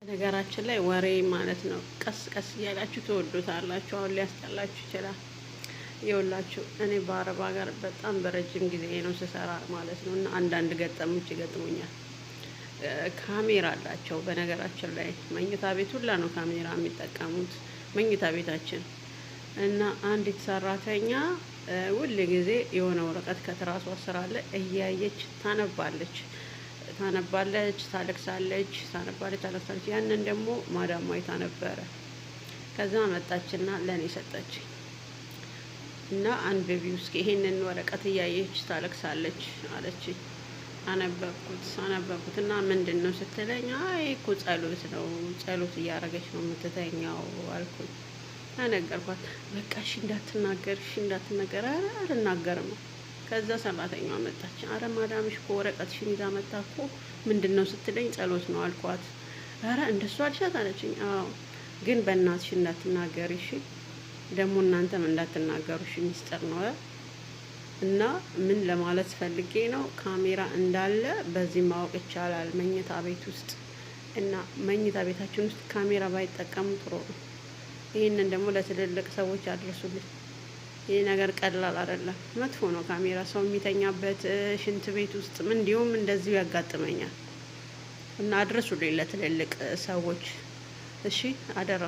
ነገራችን ላይ ወሬ ማለት ነው። ቀስ ቀስ እያላችሁ ትወዱታላችሁ። አሁን ሊያስጠላችሁ ይችላል። ይኸውላችሁ እኔ በአረብ ሀገር በጣም በረጅም ጊዜ ነው ስሰራ ማለት ነው። እና አንዳንድ ገጠሞች ይገጥሙኛል። ካሜራ አላቸው። በነገራችን ላይ መኝታ ቤት ሁላ ነው ካሜራ የሚጠቀሙት መኝታ ቤታችን። እና አንዲት ሰራተኛ ሁል ጊዜ የሆነ ወረቀት ከትራሷ ስር አለ እያየች ታነባለች ታነባለች፣ ታለቅሳለች፣ ታነባለች፣ ታለቅሳለች። ያንን ደግሞ ማዳሟ አይታ ነበረ። ከዛ መጣችና ለእኔ ሰጠችኝ እና አንብቢው እስኪ ይሄንን ወረቀት እያየች ታለቅሳለች አለችኝ። አነበብኩት አነበብኩት እና ምንድን ነው ስትለኝ፣ አይ እኮ ጸሎት ነው፣ ጸሎት እያደረገች ነው የምትተኛው አልኩኝ። ነገርኳት። በቃ እሺ እንዳትናገር፣ እሺ እንዳትናገር። ኧረ አልናገርም። ከዛ ሰራተኛዋ መጣች። አረ ማዳምሽ እኮ ወረቀትሽን ይዛ መጣ እኮ ምንድን ነው ስትለኝ ጸሎት ነው አልኳት። አረ እንደሱ አልሻት አለችኝ። አዎ ግን በእናትሽ እንዳትናገር እሺ፣ ደግሞ እናንተም እንዳትናገሩ እሺ፣ ሚስጥር ነው። እና ምን ለማለት ፈልጌ ነው፣ ካሜራ እንዳለ በዚህ ማወቅ ይቻላል። መኝታ ቤት ውስጥ እና መኝታ ቤታችን ውስጥ ካሜራ ባይጠቀሙ ጥሩ ነው። ይህንን ደግሞ ለትልልቅ ሰዎች አድርሱልኝ። ይህ ነገር ቀላል አይደለም፣ መጥፎ ነው። ካሜራ ሰው የሚተኛበት ሽንት ቤት ውስጥም እንዲሁም እንደዚሁ ያጋጥመኛል። እና አድርሱልኝ ለትልልቅ ሰዎች እሺ፣ አደራ።